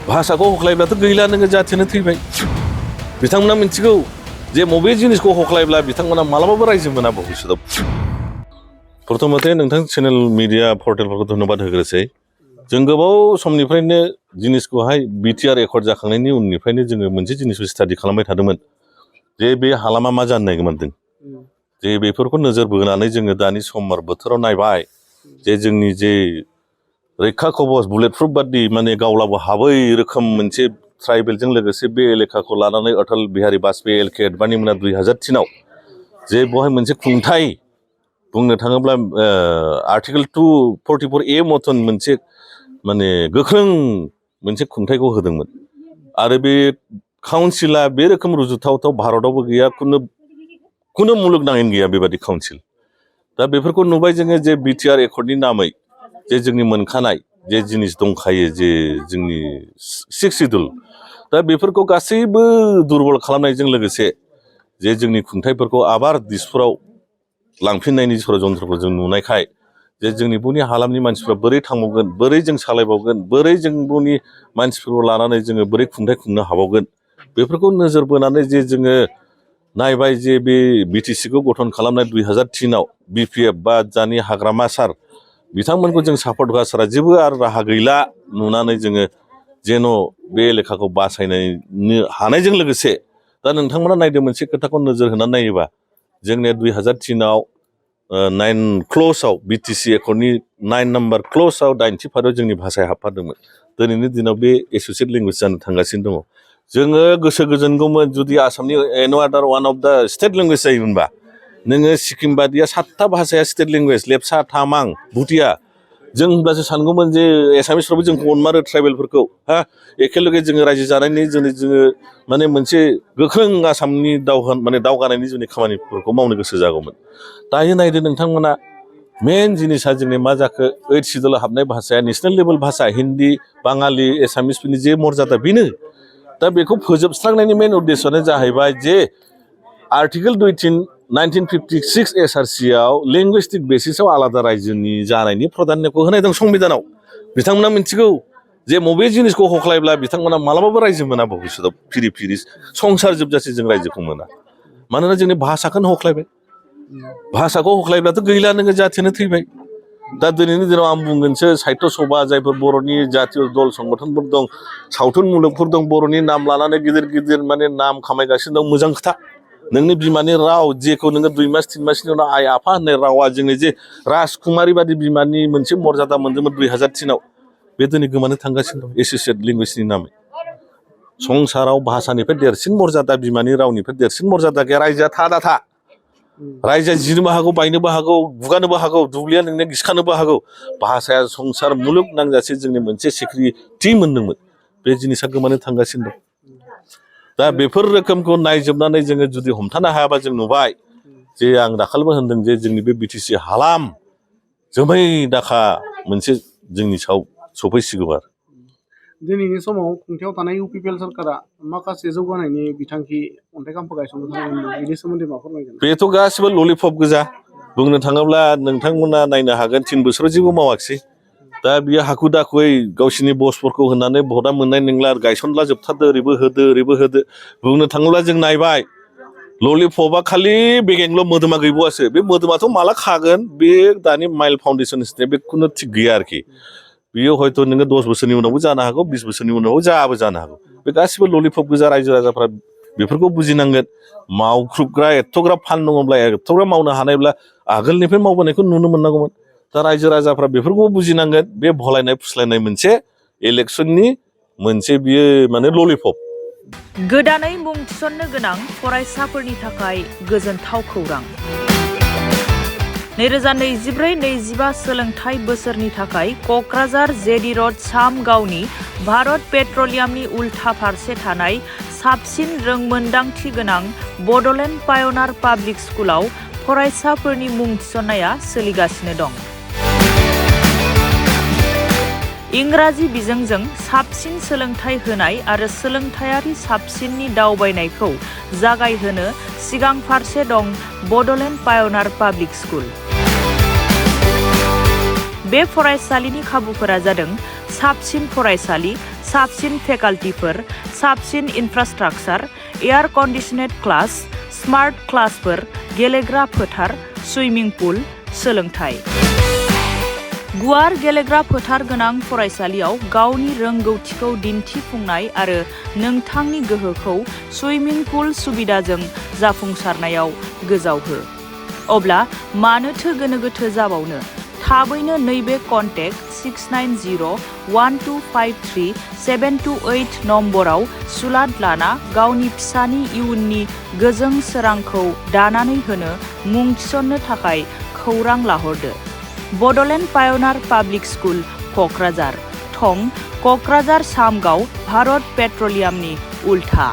भाषाखौ हख्लायब्लाथ' गैला नोङो जाथियानो थैबाय बिथांमोना मिथिगौ जे बबे जिनिसखौ हख्लायब्ला बिथांमोना मालाबाबो रायजो मोना भबिष्यतआव प्रथमते नोंथां चेनेल मिडिया पर्टेलफोरखौ धन्यबाद होग्रोसै जों गोबाव समनिफ्रायनो जिनिसखौहाय बिटिआर एकर्ड जाखांनायनि उननिफ्रायनो जोङो मोनसे जिनिसखौ स्टाडि खालामबाय थादोंमोन जे बे हालामा मा जानो नागिरदों जे बेफोरखौ नोजोर बोनानै जोङो दानि समर बोथोराव नायबाय जे जोंनि जे रैखा कवच बुलेट प्रुफ बादि माने गावलाबो हाबै रोखोम मोनसे ट्राइबेलजों लोगोसे बे एलेकाखौ लानानै अटल बिहारी वाजपेयी एलके एडबाणी मोना 2003 जे बेवहाय मोनसे खुंथाय बुंनो थाङोब्ला आर्टिकेल 244A मतन मोनसे माने गोख्रों मोनसे खुंथायखौ होदोंमोन आरो बे काउन्सिला बे रोखोम रुजुथावथाव भारतआवबो गैया कुनु मुलुगनाङैनो गैया बेबादि काउन्सिल दा बेफोरखौ नुबाय जोङो जे बिटिआर एकर्डनि नामै जे जोंनि मोनखानाय जे जिनिस दंखायो जे जोंनि 6 शिड्युल दा बेफोरखौ गासैबो दुरबल खालामनायजों लोगोसे जे जोंनि खुंथायफोरखौ आबार दिसपुराव लांफिननायनि षड़यन्त्रखौ जों नुनायखाय जे जोंनि बुनि हालामनि मानसिफ्रा बोरै थांबावगोन बोरै जों सालायबावगोन बोरै जों बुनि मानसिफोरखौ लानानै जोङो बोरै खुंथाय खुंनो हाबावगोन बेफोरखौ नोजोर बोनानै जे जोङो नायबाय जे बे बिटिसिखौ गठन खालामनाय 2003 बिपिएफ बा दानि हाग्रामा सार बिथांमोनखौ जों सापर्ट होआसारा जेबो आरो राहा गैला नुनानै जोङो जेन' बे एलेकाखौ बासायनो हानायजों लोगोसे दा नोंथांमोना नायदो मोनसे खोथाखौ नोजोर होनानै नायोबा जोंनिया 2003 9 क्ल'जआव बिटिसि एकर्डनि 9 नम्बर क्ल'जआव 90 फारियाव जोंनि भाषाया हाबफादोंमोन दिनैनि दिनाव बे एस'सियेट लेंगुवेज जानो थांगासिनो दङ जोङो गोसो गोजोनगौमोन जुदि आसामनि एनो आदार one of the state language जायोमोनबा नोङो सिक्किम बादिया 7था भाषाया स्टेट लेंगुवेज लेपचा तामां भुटिया जों होनब्लासो सानगौमोन जे एसामिसफ्राबो जोंखौ अनमारो ट्राइबेलफोरखौ एखेलगे जोङो रायजो जानायनि जोङो माने मोनसे गोख्रों आसामनि दावगानायनि जोंनि खामानिफोरखौ मावनो गोसो जागौमोन दायो नायदो नोंथांमोना मेन जिनिसा जोंनि मा जाखो 8 शिड्युलाव हाबनाय भाषाया नेसनेल लेभेल भाषा हिन्दी बाङालि एसामिसफोरनि जे मर्यादा बेनो दा बेखौ फोजोबस्रांनायनि मेन उद्देश्यआनो जाहैबाय जे आर्टिकेल 1956 एसआरसिआव लेंगुइस्टिक बेसिसआव आलादा रायजोनि जानायनि प्राधान्यखौ होनाय दं संबिधानाव बिथांमोना मिथिगौ जे बबे जिनिसखौ हख्लायब्ला बिथांमोना मालाबाबो रायजो मोना भबिष्यतआव फिरि फिरि संसार जोबजासे जों रायजोखौ मोना मानोना जोंनि भाषाखौनो हख्लायबाय भाषाखौ हख्लायब्लाथ' गैला नोङो जाथियानो थैबाय दा दिनैनि दिनाव आं बुंगोनसो साहित्य सभा जायफोर बर'नि जातीय दल संगठनफोर दं सावथुन मुलुगफोर दं बर'नि नाम लानानै गिदिर गिदिर माने नाम खामायगासिनो दं मोजां खोथा नोंनि बिमानि राव जेखौ नोङो 2 मास 3 मासनि उनाव आइ आफा होननाय रावा जोङो जे राजकुमारि बादि बिमानि मोनसे मर्यादा मोन्दोंमोन 2003 बे दिनै गोमानो थांगासिनो दं एसोसिएट लेंगुवेजनि नामै संसाराव भाषानिफ्राय देरसिन मर्यादा बिमानि रावनिफ्राय देरसिन मर्यादा गैया रायजोआ था रायजोआ जिनोबो हागौ बायनोबो हागौ गुगानोबो हागौ दुब्लिया नोंनिया गिसिखानोबो हागौ भाषाया संसार मुलुग नांजासे जोंनि मोनसे सिक्रिटि मोन्दोंमोन बे जिनिसा गोमानो थांगासिनो दं दा बेफोर रोखोमखौ नायजोबनानै जोङो जुदि हमथानो हायाबा जों नुबाय जे आं दाखालिबो होनदों जे जोंनि बे बिटिसि हालाम जोमै दाखा मोनसे जोंनि सायाव सफैसिगौ आरो दिनैनि समाव खुंथायाव थानाय इउपिपिएल सरकारा माखासे जौगानायनि बिथांखि अन्थाइ खाम्फा गायसननो थांदोंमोन बेनि सोमोन्दै मा फोरमायगोन बेथ' गासिबो ललिपप गोजा बुंनो थाङोब्ला नोंथांमोना नायनो हागोन 3 बोसोराव जेबो मावाखिसै दा बियो हाखु दाखुयै गावसिनि बसफोरखौ होननानै भटआ मोननाय नंला गायसनला जोबथारदो ओरैबो होदो बुंनो थाङोब्ला जों नायबाय ललिपपआ खालि बेगेंल' मोदोमा गैबावासो बे मोदोमाथ' माला खागोन बे दानि माइल फाउन्डेसन बे खुनु थिग गैया आरोखि बियो हयथ' नोङो 10 बोसोरनि उनावबो जानो हागौ 20 बोसोरनि उनावबो जानो हागौ बे गासिबो ललिपप गोजा रायजो राजाफ्रा बेफोरखौ बुजिनांगोन मावख्रुबग्रा एथ'ग्राब फान्ड दङब्ला एथ'ग्राब मावनो हानायब्ला आगोलनिफ्राय मावबोनायखौ नुनो मोननांगौमोन दा रायजो राजाफ्रा बेफोरखौ बुजिनांगोन बे भलायनाय फुस्लायनाय मोनसे इलेक्सननि मोनसे बियो माने ललिपप गोदानै मुं थिसननो गोनां फरायसाफोरनि थाखाय गोजोनथाव खौरां 2024-25 सोलोंथाइ बोसोरनि थाखाय क'क्राझार जेडि र'ड सामगावनि भारत पेट्रलियामनि उल्था फारसे थानाय साबसिन रोंमोन्दांथि गोनां बड'लेण्ड पाय'नार पाब्लिक स्कुलाव फरायसाफोरनि मुं थिसननाया सोलिगासिनो दं। इंराजि बिजोंजों साबसिन सोलोंथाइ होनाय आरो सोलोंथायारि साबसिननि दावबायनायखौ जागायहोनो सिगां फारसे दं बड'लेण्ड पाय'नार पाब्लिक स्कुल। बे फरायसालिनि खाबुफोरा जादों साबसिन फरायसालि, साबसिन फेकाल्टिफोर, साबसिन इनफ्रास्ट्राक्चार, एयार कन्डिशनेड क्लास, स्मार्ट क्लासफोर, गेलेग्रा फोथार, सुइमिं पुल, सोलोंथाइ। गुवार गेलेग्रा फोथार गोनां फरायसालियाव गावनि रोंगौथिखौ दिन्थिफुंनाय आरो नोंथांनि गोहोखौ सुइमिं पुल सुबिदाजों जाफुंसारनायाव गोजावहो। अब्ला मानोथो गोनो गोथो जाबावनो? थाबैनो नैबे कन्टेक्ट 6901253728 नम्बराव सुलाद लाना गावनि फिसानि इयुननि गोजों सोरांखौ दानानै होनो मुं थिसन्नो थाखाय खौरां लाहरदो। Bodoland pioneer public school, Kokrajhar. थं: क'क्राझार सामगाव, भारत पेट्रलियामनि उल्था।